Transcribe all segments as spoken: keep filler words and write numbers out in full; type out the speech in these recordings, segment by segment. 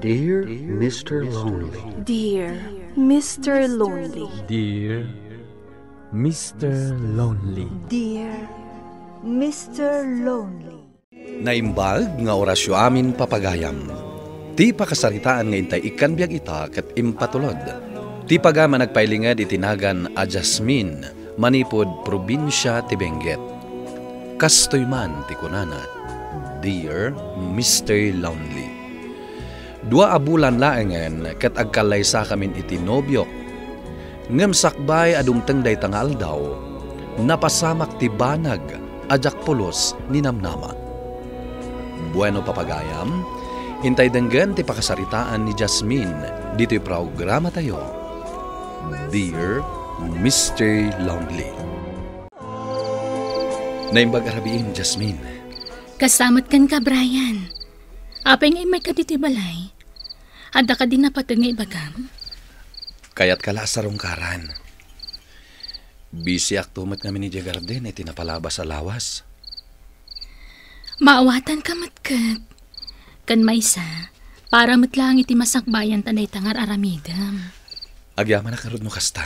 Dear Mister Lonely. Dear Mister Lonely. Dear Mister Lonely. Dear Mister Lonely. Naimbag nga orasyo amin, papagayam. Ti pakasaritaan nga intay ikkan biag ita ket impatulod. Ti pagam a nagpailinged iti nagan a Jasmine manipud probinsia ti Benguet. Kastoy man ti kunana, "Dear Mister Lonely." Dua a bulan laengen ket agkallaysakamin iti nobiok. Ngem sakbay a dumteng dayta nga aldaw, napasamak ti banag a diak pulos ninamnama. Bueno, papagayam, intay denggen ti pakasaritaan ni Jasmine ditoy programatayo, Dear Mister Lonely. Naimbag a rabiin, Jasmine. Kasta met kenka, Brian. Apay nga immayka ditoy balay? Adda kadi napateg nga ibagam? Kayatka la a sarungkaran. Busy-akto met ngamin idiay garden iti napalabas a lawas. Maawatanka met ket. Ken maysa, para met laeng iti masakbayan ta dayta nga ar-aramidem. Agyamanak ngarud no kasta.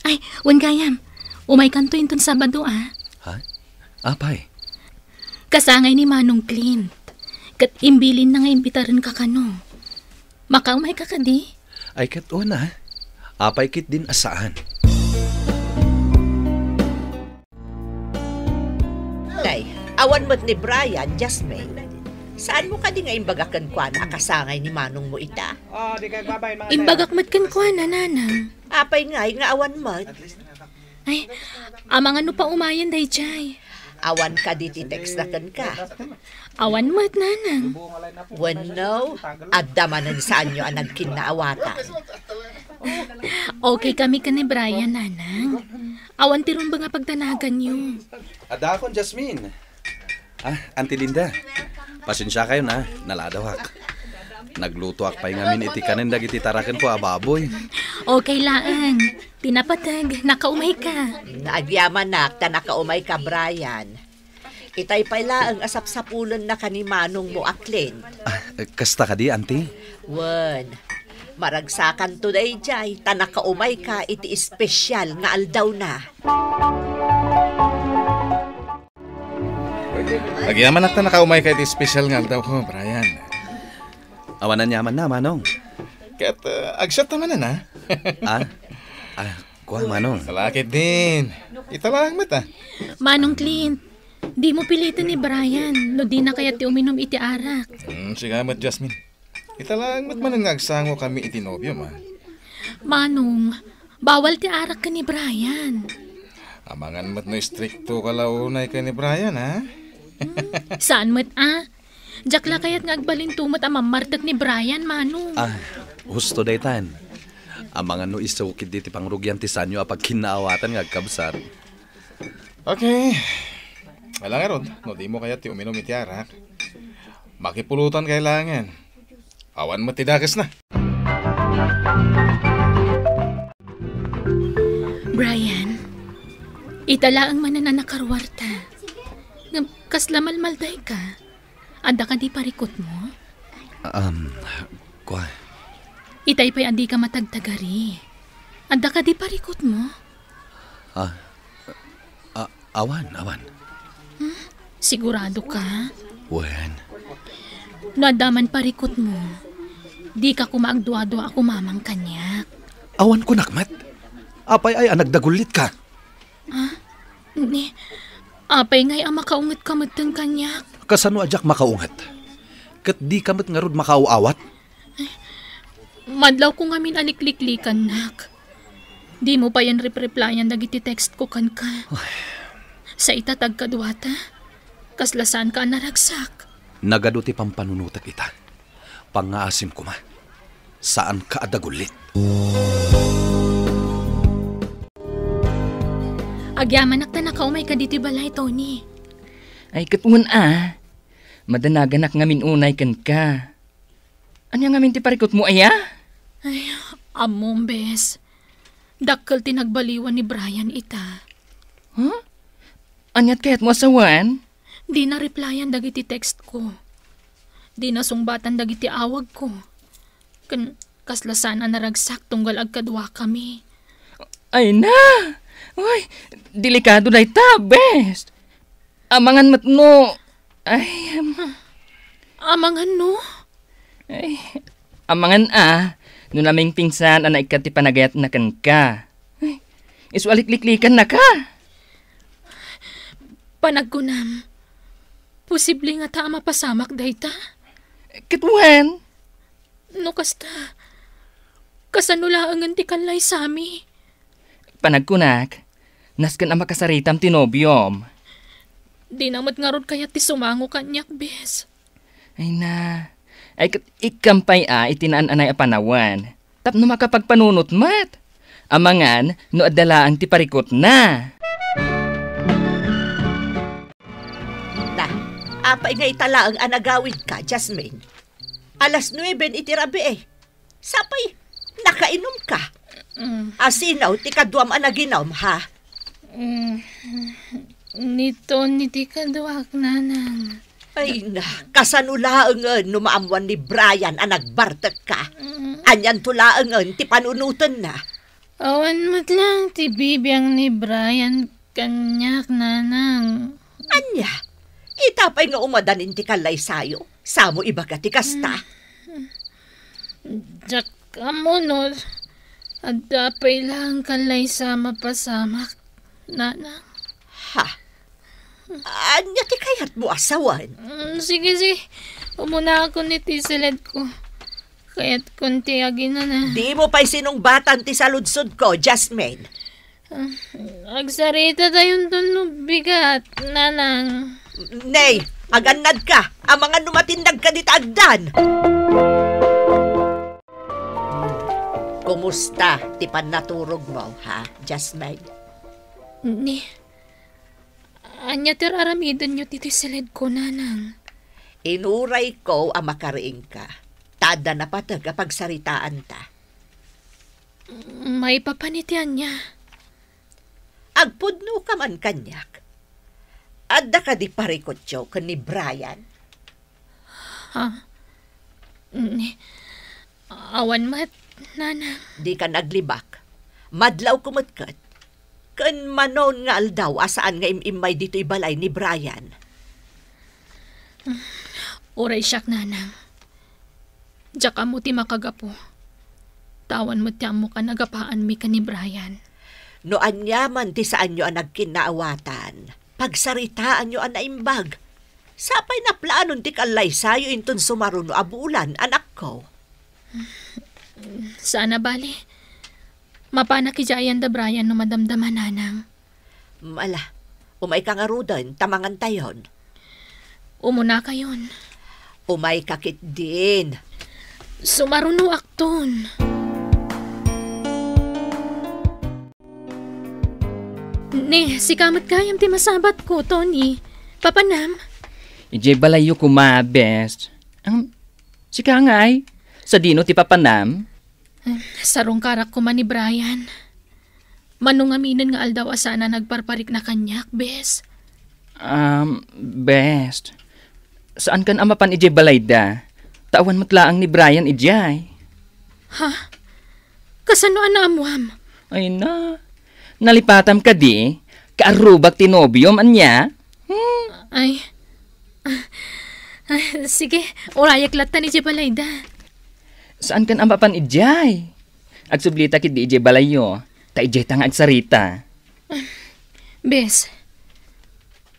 Ay, wen gayam. Umaykanto inton Sabado, a. Ha? Apay? Kasangay ni Manong Clint. Ket imbilinna nga imbitarenka kano. Makaumayka kadi? Ay, ket wen a. Apay ketdin a saan? Nay, awan met ni Brian, Jasmine. Saanmo kadi nga imbaga kenkuana a kasangay ni manongmo ita? Imbagak met kenkuana, nanang. Apay ngay nga awan met? Ay, amangan no paumayen daydiay. Awan kadi ti text na kenka? Awan met, nanang. Wenno, adda manen saanyo a nagkinnaawatan? Okay kami ken ni Brian, nanang. Awan ti rumbeng a pagdanaganyo. Adakon, Jasmine. Ah, Auntie Linda. Pasensiakayon, a, naladawak. Naglutoak pay ngamin iti kanen dagiti tarakenko a baboy. Okay laeng. Ti napateg, nakaumayka. Agyamanak ta nakaumayka, Brian. Itay pay laeng a sapsapulennaka ni manongmo a Clint. Ah, kasta kadi, Auntie? Wen, maragsakanto daydiay ta nakaumayka iti espesyal nga aldawna. Agyamanak ta nakaumayka iti espesyal nga aldawko, Brian. Awan aniamanna, Manong. Ket, uh, agsiatta manen, a? Ah? Ah, kua, Manong. Salakit din. Ita laeng met, a. Manong Clint, dimo piliten ni Brian no dina kayat ti uminom iti arak. Hmm, siga met, Jasmine. Ita laeng met manen nga agsangokami iti nobiom, a. Manong, bawal ti arak ken ni Brian. Amangan met no istriktoka la unay ken ni Brian, a? Hmm, saan met, a? Diak la kayat nga agbalinto met a mammartek ni Brian, Manong. Ah, husto daytan. Amangan no isu ketdi ti pangrugian ti saanyo a pagkinnaawatan nga agkabsat. Okay. Ala ngarud, no dimo kayat ti uminom iti arak, makipulotan kay laengen. Awan met ti dakesna. Brian, ita laeng manen a nakaruarta. Ngem kasla malmaldayka. Adda kadi parikutmo? Um, kua. Itay pay a dika matagtagari. Adda kadi parikutmo? Ah, ah, awan, awan. Hmm? Sigurado ka? Wen. No adda man parikutmo, dika koma agduadua a kumamang kaniak. Awan kunak met. Apay ay a nagdagullitka? Ah, ni, apay ngay a makaungetka metten kaniak? Kasano a diak makaunget? Ket dika met ngarud makaaw-awat? Madlawko ngamin a likliklikannak. Dimo payen repreplayan dagiti textko kenka. Ay. Sa ita tagkaduata, kasla saanka a naragsak. Nagadu ti pampanunotek ita. Pangngaasim koma. Saanka a dagullit. Agyamanak ta nakaumayka ditoy balay, Tony. Ay, ket wen a. Madanaganak ngamin unay kenka. Ania ngamin ti parikutmo aya? Ay, ammom, bes. Dakkel ti nagbaliwan ni Brian ita. Huh? Aniat kayatmo a sawen? Dina replyan dagiti textko. Dina sungbatan dagiti awagko. Ken kasla saan a naragsak tunggal agkaduakami. Ay na! Uy, delikado dayta, bes! Amangan met no, ay, em. Amangan no? Ay, amangan a, no namingpingsan a naikkat ti panagayatna kenka. Ay, isu a likliklikaannaka. Panagkunam, posible ngata a mapasamak dayta? Ket wen? No kasta, kasano laengen ti kallaysami? Panagkunak, nasken a makasaritam ti nobiom. Dina met ngarud kayat ti sumango kaniak, bes. Ay na, ay ket ikkam pay a iti naan-anay a panawen. Tapno makapagpanunot met. Amangan no adda laeng ti parikutna. Na, apay nga ita laeng a nagawidka, Jasmine? Alas nueben iti rabii. Sapay, nakainumka. Mm. Asino ti kaduam a naginum, ha? Mm. Ni Tony ti kaduak, nanang. Ay na, kasano laengen no maammuan ni Brian a nagbartekka? Mm. Anianto laengen ti panunotenna? Awan met lang ti bibiang ni Brian kaniak, nanang. Ania? Ita pay nga umadanin ti kallaysayo? Samo ibaga ti kasta? Diak ammo no adda pay lang kallaysa mapasamak, nanang. Ha? Ania ti kayatmo a sawen? Mm, sige, sige. Umuna ako ni ti siledko. Kayatkon ti aginana. Dimo pay sinungbatan ti saludsodko, Jasmine. Ah, agsarita tayonton no bigat, nanang. Nay, agannadka. Amangan no matindagka dita agdan. Kumusta ti pannaturogmo, ha, Jasmine? Ni, ania ti ar-aramidenyo ti, ti siledko, nanang? Inurayko a makariingka. Ta adda napateg a pagsaritaanta. Maipapan iti ania? Agpudnoka man kaniak. Adda kadi parikutyo ken ni Brian? Ha? Ni, awan met, nanang. Dika naglibak. Madlawko met ket. Ken manon nga aldaw a saan nga im-immay ditoy balay ni Brian. Uray siak, nanang. Diak ammo ti makagapu. Ta awan met ti ammok a nagapaanmi ken ni Brian. No aniaman ti saanyo a nagkinnaawatan, pagsaritaanyo a naimbag. Sapay naplanon ti kallaysayo inton sumaruno a bulan, anakko. Saan a bale. Mapanak idiay ayan da Brian no madamdama, nanang. Ala, umayka ngaruden, ta mangantayon. Umunakayon. Umayka ketdin. Sumarunoakton. Ni, sika met gayam ti masabatko, Tony. Papanam? Idiay balayyo koma, bes. Ang, sika ngay? Sadino ti papanam? Sarungkarak koma ni Brian. Mano ngaminen nga aldaw a saan a nagparparikna kaniak, bes? Um, bes. Saankan a mapan idiay balayda. Ta awan met laeng ni Brian idiay. Ha? Kasano a naammuam? Ay na. Nalipatam kadi? Kaarrubak ti nobiom, ania? Hmm? Ay. Ah, ah, sige, urayek latta idiay balayda. Saankan a mapan idiay? Agsublita ketdi idiay balayyo, ta idiayta nga agsarita. Bes,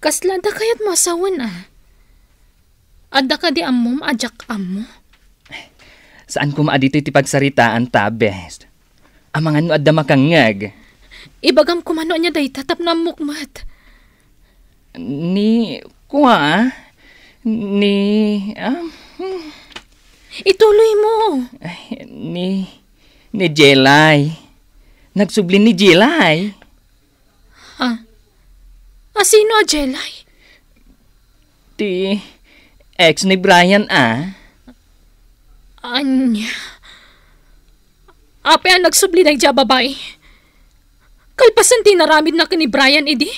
kasla adda kayatmo a sawen a? Adda kadi ammom a diak ammo? Saan koma a ditoy ti pagsaritaanta, bes. Amangan no adda makangngeg. Ibagam koma no ania dayta tapno ammok met. Ni, kua, ni, ah, hmm. Ituloy mo. Ay, ni, ni Jelay. Nagsubli ni Jelay. Ha? Asino a Jelay? Ti ex ni Brian a. Ania? Apay a nagsubli daydiay a babai? Kalpasan ti inaramidna ken ni Brian idi,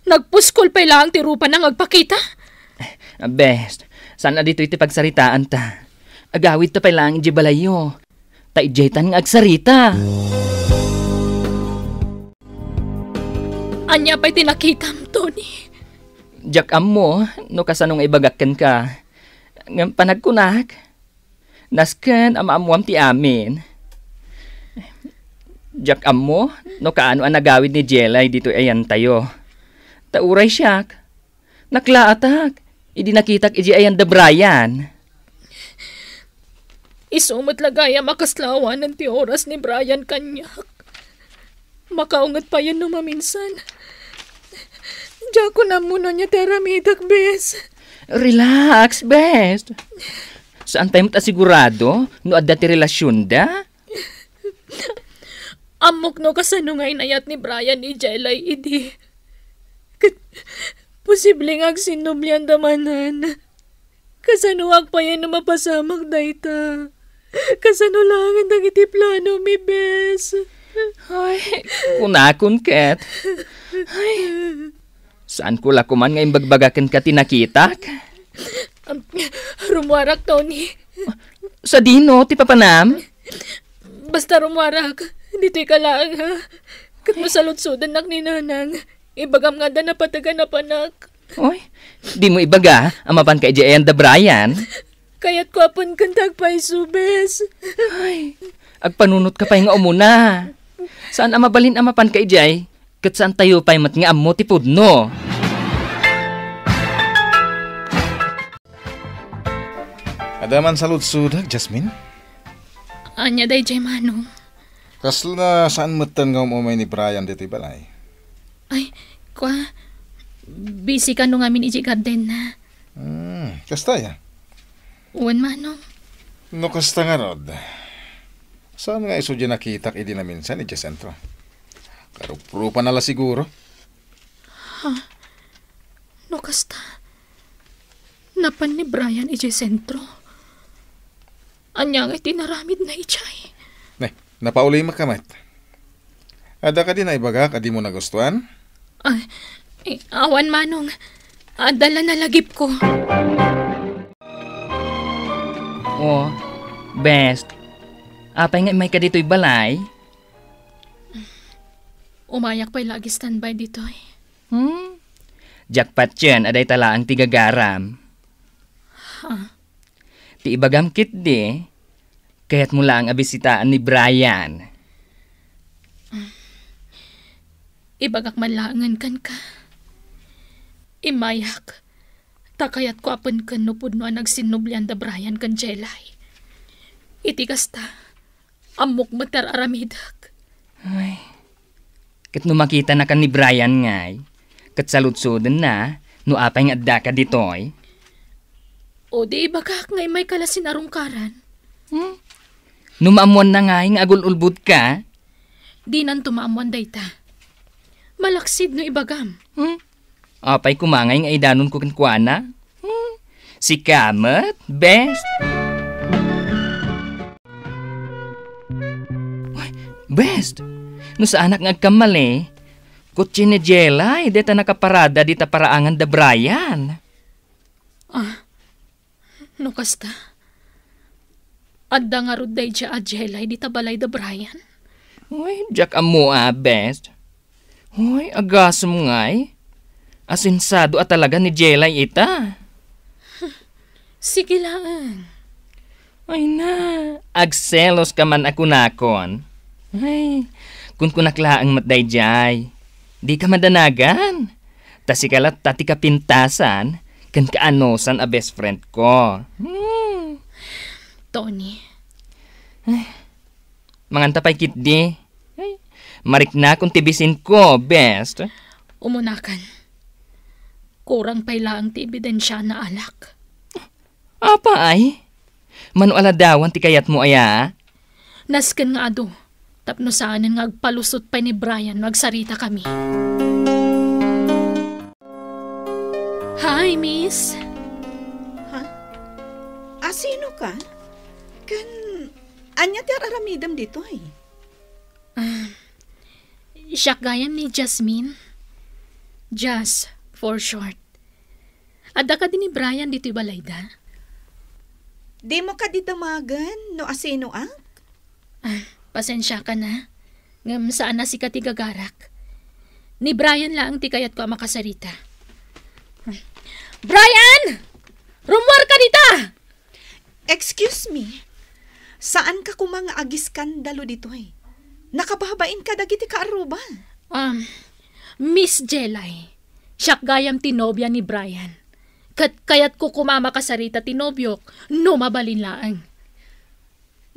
nagpuskol pay laeng ti rupana nga agpakita? Bes, saan a ditoy ti pagsaritaanta. Agawidta pay laeng idiay balayyo. Ta idiaytan nga agsarita. Ania pay ti nakitam, Tony? Diak ammo no kasano nga ibagak kenka. Ngem panagkunak, nasken a maammoam ti amin. Diak ammo no kaano a nagawid ni Jelay ditoy ayantayo. Ta uray siak, naklaatak idi nakitak idiay ayan da Brian. Isu met la gayam a kasla awanen ti oras ni Brian kaniak. Makaunget payen no maminsan. Diakon ammo no ania ti aramidek, bes. Relax, bes. Saan pay met a sigurado no adda ti relasionda? Ammok no kasano nga inayat ni Brian ni Jelay idi. Ket posible nga agsinnublianda manen. Kasano agpayen no mapasamak dayta? Kasano laengen dagiti planomi, bes? Ay, kunakon ket. Ay, saanko la koman nga imbagbaga kenka ti nakitak? Am, rumuarak, Tony. Sadino ti papanam? Basta rumuarak, ditoy ka laeng, ha? Ket no saludsodennak ni Nanang, ibagam nga adda napateg a napanak. Oy, dimo ibaga a mapanka idiay ayan da Brian? Kayatko a pengken ti agpayso, bes. Ay, agpanunotka pay nga umuna. Saan a mabalin a mapanka idiay, ket saantayo pay met nga ammo ti pudno. Adda man saludsodak, Jasmine? Ania daydiay, Manong? Kasla saan metten nga um-umay ni Brian ditoy balay? Ay, kua, busy kano ngamin idiay gardenna. Hmm, kasta ya? Wen, Manong. No kasta ngarud, saan nga isu diay nakitak idi naminsan idiay sentro? Karuprupan na la siguro. Ha? No kasta, napan ni Brian idiay sentro? Ania ngay ti inaramidna idiay? Ne, napaulimek ka met. Adda kadi naibagak a dimo nagustuan? Ah, eh, awan, Manong. Adda la nalagipko. Oh, Best. Apay nga immayka ditoy balay? Umayak pay la agi standby ditoy. Hmm? Jackpot yen a dayta laeng ti gagaram. Ha? Ti ibagam ketdi, kayatmo laeng a bisitaan ni Brian. Ibagak man laengen kenka. Immayak, ta kayatko a pengken no pudno a nagsinnublian da Brian ken Jelay. Iti kasta, ammok met ti ar-aramidek. Ay, ket no makitanakan ni Brian ngay, ket saludsodenna no apay nga addaka ditoy. O di ibagak nga immayka la sin-arungkaran. Hmm? No maammoanna ngay nga agul-ulbodka? Dinanto maammoan dayta. Malaksid no ibagam. Hmm? Apay koma ngay nga idanonko kenkuana? Hmm? Sika met, Best? Ay, Best! No saanak nga agkamali, kotse ni Jelay dayta nakaparada dita paraangan da Brian. Ah, no kasta, adda ngarud daydiay a Jelay dita balay da Brian? Uy, diak ammo a, Best. Uy, agasem ngay. Asensado a talaga ni Jelay ita. Sige laeng. Ay na, agselos ka man a kunakon. Ay, kunkunak laeng met daydiay. Di ka madanagan. Ta sika latta ti kapintasan ken kaanosan a best friend ko. Hmm. Tony. Ay, manganta pay ketdi. Ay, mariknakon ti bisin ko, Best. Umunakan. Kurang pay laeng ti ebidensiana, alak. Apay? Mano a ladawan ti kayatmo aya? Nasken nga adu, tapno saanen nga agpalusot pay ni Brian no agsaritakami. Hi, miss. Ha? Asino ka? Ken ania ti ar-aramidem ditoy? Ah, siak gayam ni Jasmine. Jas, for short. Adda kadi ni Brian ditoy balayda? Dimo kadi damagen no asinoak? Ah, pasensiakan, ha. Ngem saan a sika ti gagarak. Ni Brian laeng ti kayatko a makasarita. Brian! Rummuarka dita! Excuse me. Saanka koma nga agiskandalo ditoy? Nakababain kadagiti kaarruba. Um, Miss Jelay, siak gayam ti nobia ni Brian. Ket kayatko koma a makasarita ti nobiok no mabalin laeng.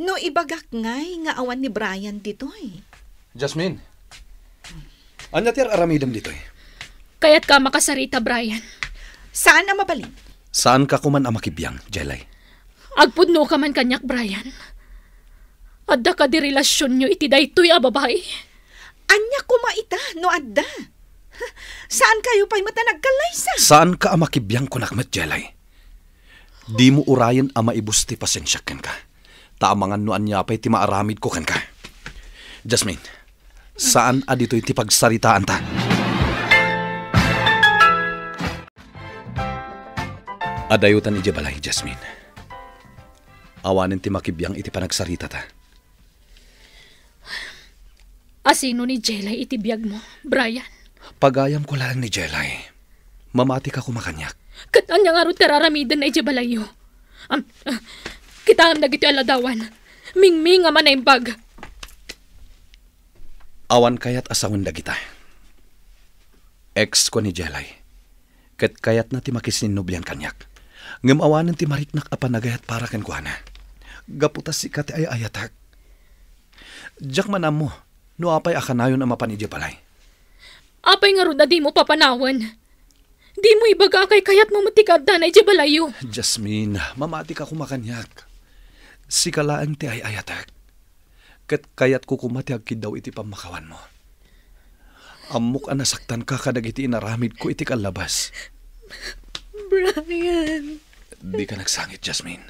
No ibagak ngay nga awan ni Brian ditoy. Jasmine, ania ti ar-aramidem ditoy? Kayatka a makasarita, Brian. Saan a mabalin? Saanka koman a makibiang, Jelay. Agpudnoka man kaniak, Brian. Adda kadi relasionyo iti daytoy a babai? Ania koma ita no adda? Saankayo pay met a nagkallaysa? Saanka a makibiang kunak met, Jelay. Dimo urayen a maibus ti pasensiak kenka. Ta amangan no ania pay ti maaramidko kenka. Jasmine, saan a ditoy ti pagsaritaanta. Adayotan idiay balay, Jasmine. Awanen ti makibiang iti panagsaritata. Asino ni Jelay iti biagmo, Brian? Pagayamko laeng ni Jelay. Mamatika koma kaniak. Ket ania ngarud ti ar-aramidenna idiay balayyo? Am, ah, kitaem dagitoy a ladawan. Mingmingam a naimbag. Awan kayat a sawen dagita. Ex ko ni Jelay. Ket kayatna ti makisinnublian kaniak. Ngem awanen ti mariknak a panagayat para kenkuana. Gapu ta sika ti ay-ayatek. Diak man ammo no apay a kanayon a mapan idiay balay. Apay ngarud a dimo papanawen? Dimo ibaga a kaykayatmo met ti kaaddana idiay balayyo. Jasmine, mamatika koma kaniak. Sika laeng ti ay-ayatek. Ket kayatko koma ti agkiddaw iti pammakawanmo. Ammok a nasaktanka kadagiti inaramidko iti kallabas. Brian. Dika nagsangit, Jasmine.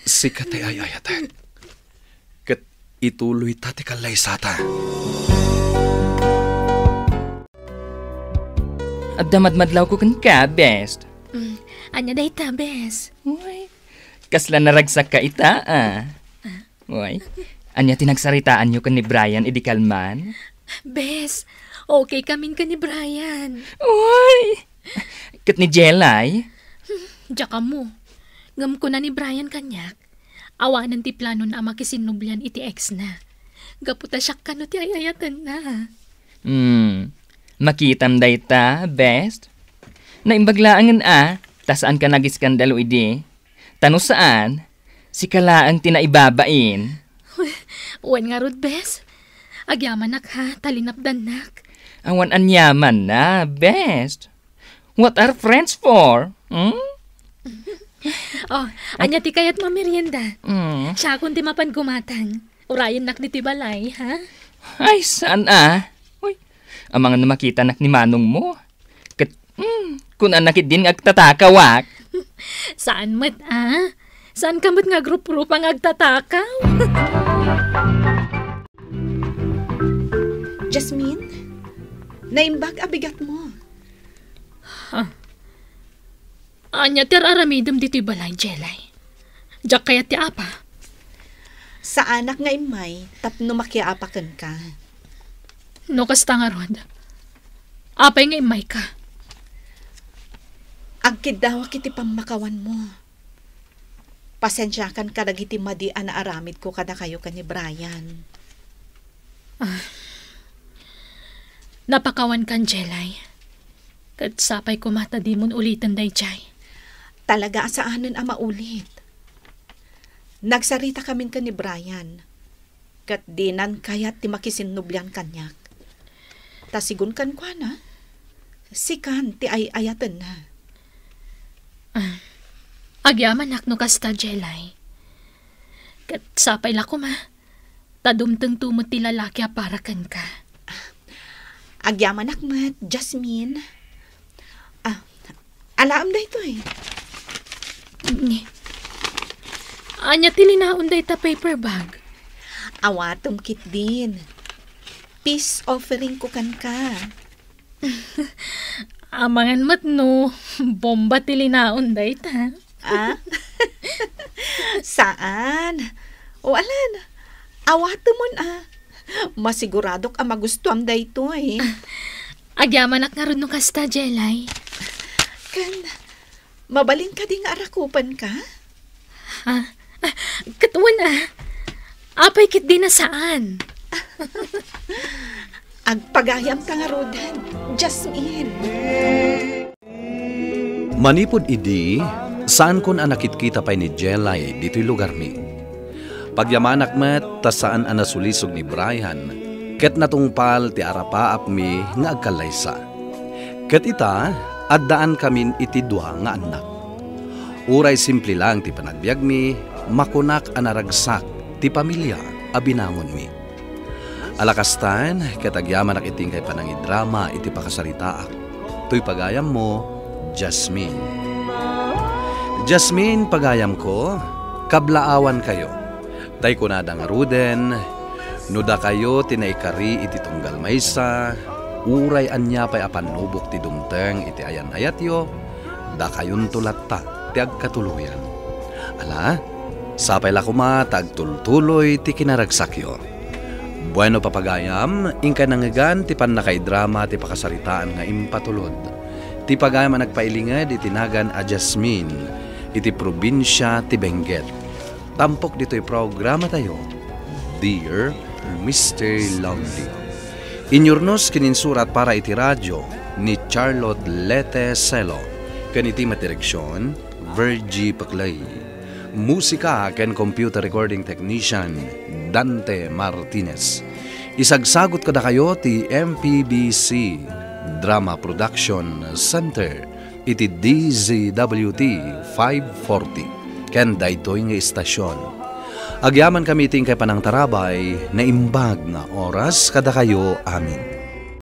Sika ti ay-ayatek. Ket ituloyta ti kallaysata. Adda madmadlawko kenka, best. Mm, ania dayta, bes? Uy, kasla naragsakka ita, ah. Uy, ania ti nagsaritaanyo ken ni Brian idi kalman? Bes, okay kamin ken ni Brian. Uy! Ket ni Jelay? Diak ammo. Ngem kuna ni Brian kaniak, awanen ti planona a makisinnublian iti ex-na. Gapu ta siak kano ti ay-ayatenna. Hmm. Makitam dayta, best? Naimbag laengen a, ta saanka nagiskandalo idi. Ta no saan, sika laeng ti naibabain. Wen ngarud, bes. Agyamanak ha, ta linapdannak. Awan aniamanna, best. What are friends for? Hmm? Oh, ania ti kayatmo a merienda? Mm. Siakon ti mapan gumatang. Urayennak ditoy balay, ha? Ay, saan a? Uy, amangan no makitanak ni manongmo. Ket, mm, kunana ketdin nga agtatakawak. Saan met a? Saanka met nga agrup-rupa nga agtatakaw? Jasmine, naimbag a bigatmo. Ah. Ania ti ar-aramidem ditoy balay, Jelay? Diak kayat ti apa? Saanak nga immay tapno makiapa kenka. No kasta ngarud, apay nga immayka? Agkiddawak iti pammakawanmo. Pasensiakan kadagiti madi a naaramidko kadakayo ken ni Brian. Ah, napakawankan, Jelay. Ket sapay koma ta dimon uliten daydiay. Talaga a saanen a maulit. Nagsarita kamin ken ni Brian. Ket dinan kayat ti makisinnublian kaniak. Ta sigun kenkuana, sikan ti ay-ayatenna. Ah, agyamanak no kasta, Jelay. Ket sapay la koma, ta dumtengto met ti lalaki a para kenka. Agyamanak met, Jasmine. Ah, alaem daytoy. Ni, ania ti linaon dayta paper bag? Awatem ketdin. Peace offering ko kenka. Amangan met no bomba ti linaon dayta. Ah? Saan? O alan, awatemon a. Masiguradok a magustuam daytoy. Agyamanak ngarud no kasta, Jelay. Ken, mabalin kadi nga arakupanka? Ha? Ah, ket wen a. Apay ketdi na saan? Agpagayamta ngaruden, Jasmine. Manipud idi, saankon a nakitkita pay ni Jelay ditoy lugarmi. Pagyamanak met ta saan a nasulisog ni Brian, ket natungpal ti arapaapmi nga agkallaysa. Ket ita, addaankamin iti dua nga annak. Uray simple lang ti panagbiagmi, makunak a naragsak ti pamilia a binangonmi. Ala kastan, ket agyamanak iti inkay panangidrama iti pakasaritaak. Toy pagayammo, Jasmine. Jasmine, pagayamko, kablaawankayo. Tay kunada ngaruden, no dakayo ti naikari iti tunggal maysa, uray ania pay a pannubok ti dumteng iti ayan-ayatyo, dakayonto latta ti agkatuloyan. Ala, sapay la koma ta agtultuloy ti kinaragsakyo. Bueno, papagayam, inkay nangngegan ti pannakaidrama ti pakasaritaan nga impatulod. Ti pagayam a nagpailinged iti nagan a Jasmine, iti probinsia ti Benguet. Tampok ditoy programatayo, Dear Mister Lonely. Inyurnos ken insurat para iti radio ni Charlotte Lete Celo, ken iti madireksion, Virgie Paclay. Musika ken computer recording technician, Dante Martinez. Isagsagot kadakayo ti M P B C Drama Production Center iti D Z W T five forty. Ken daytoy nga istasyon, agyamankami iti inkay panangtarabay, naimbag nga oras kadakayo amin.